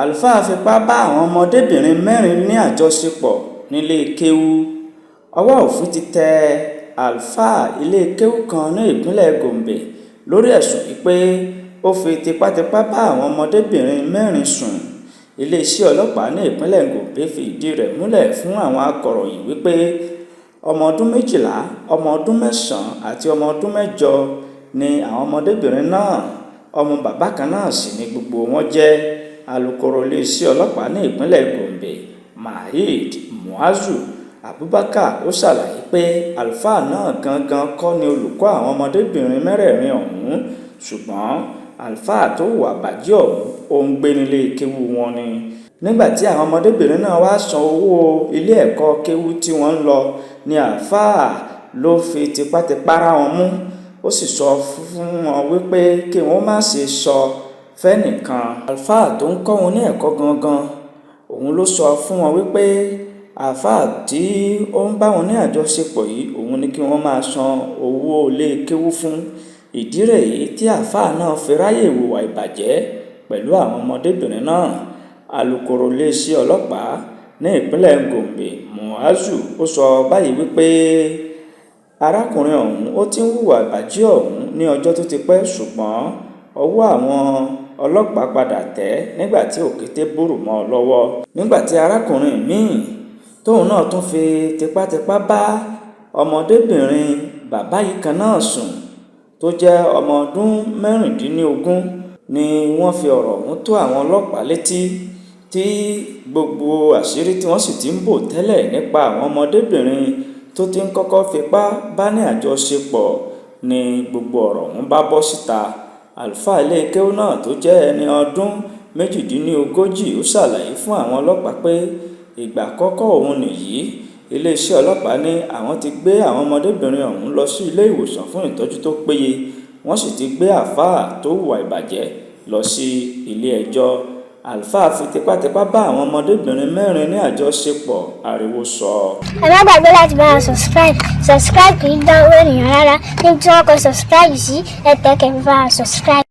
Àlùfáà fipá bá àwọn ọmọdébìnrin mẹ́rin ní àjọṣepọ̀ nílé kéwu. Ọwọ́ òfin ti tẹ àáfàá ilé kéwu kan ní ìpínlẹ̀ Gombe lórí ẹ̀sùn wípé ó fi tipátipá bá àwọn ọmọdébìnrin mẹ́rin sùn. Iléeṣẹ́ ọlọ́pàá ní ìpínlẹ̀ Gombe fi ìdí rẹ̀ múlẹ̀ fún àwọn akọ̀ròyìn wípé ọmọ ọdún 12, ọmọ ọdún 9 àti ọmọ ọdún 8 ni àwọn ọmọdébìnrin náà. Ọmọ bàbá kan náà sì ni gbogbo wọn jẹ́. Alūkkóró iléeṣẹ́ ọlọ́pàá ní ìpínlẹ̀ Gombe, Maheed Muazu Abubakar, ó ṣàlàyé pé àlùfáà náà gangan kọ́ ni olùkọ́ àwọn ọmọdébìnrin mẹ́rẹ̀ẹ̀rin ọ̀hún, ṣùgbọ́n àlùfáà tó hùwà ìbàjẹ́ ọ̀hún ò ń gbé nílé kéwu wọn ni. Nígbà tí àwọn ọmọdébìnrin náà wáá san owó ilé ẹ̀kọ́ kéwu tí wọ́n ń lọ ní àáfàá ló fi tipátipá rá wọn mú. Ó sì sọ fún wọn wípé kí wọ́n má ṣe sọ fẹ́nìkan. Àlùfáà tó ń kọ́ wọn ní ẹ̀kọ́ gangan òun ló sọ fún wọn wípé àáfàá tí ó ń bá wọn ní àjọṣepọ̀ yìí òun ni kí wọ́n máa san owó ilé kéwu fún. Ìdí rèé tí àáfàá náà fi ráàyè hùwà ìbàjẹ́ pẹ̀lú àwọn ọmọdébìnrin náà. Alūkkóró iléeṣẹ́ ọlọ́pàá ní ìpínlẹ̀ Gombe, Muazu, ó sọ báyìí wípé arákùnrin ọ̀hún ó ti ń hùwà ìbàjẹ́ ọ̀hún ní ọjọ́ tó ti pẹ́, ṣùgbọ́n ọwọ́ àwọn ọlọ́pàá padà tẹ̀ ẹ́ nígbà tí òkété búrú mọ́ ọ lọ́wọ́. Nígbà tí arákùnrin mi-ín tóun náà tún fi tipátipá bá ọmọdébìnrin bàbá yìí kan náà sùn tó jẹ́ ọmọ ọdún 16 ni wọ́n fi ọ̀rọ̀ ọ̀hún tó àwọn ọlọ́pàá létí, tí gbogbo àṣírí tí wọ́n sì ti ń bò tẹ́lẹ̀ nípa àwọn ọmọdébìnrin tó ti ń kọ́kọ́ fipá bá ní àjọṣepọ̀ ní gbogbo ọ̀rọ̀ ọ̀hún bá bọ́ síta. Àlùfáà ilé kéwu náà tó jẹ́ ẹni ọdún 38 ó ṣàlàyé fún àwọn ọlọ́pàá pé ìgbà àkọ́kọ́ òun nìyí. Iléeṣẹ́ ọlọ́pàá ní àwọn ti gbé àwọn ọmọdébìnrin ọ̀hún lọ sí ilé ìwòsàn fún ìtọ́jú tó péye, wọ́n sì ti gbé àáfàá tó hùwà ìbàjẹ́ lọ sí ilé-ẹjọ́. Àlùfáà fi tipátipá bá àwọn ọmọdébìnrin mẹ́rin ní àjọṣepọ̀, ariwo sọ. Ẹ má gbàgbé láti bá wa subscribe. Subscribe kì í dán owó ènìyàn rárá. Níbi tí wọ́n kọ subscribe sí, ẹ tẹ̀ kẹ́ fi bá wa subscribe.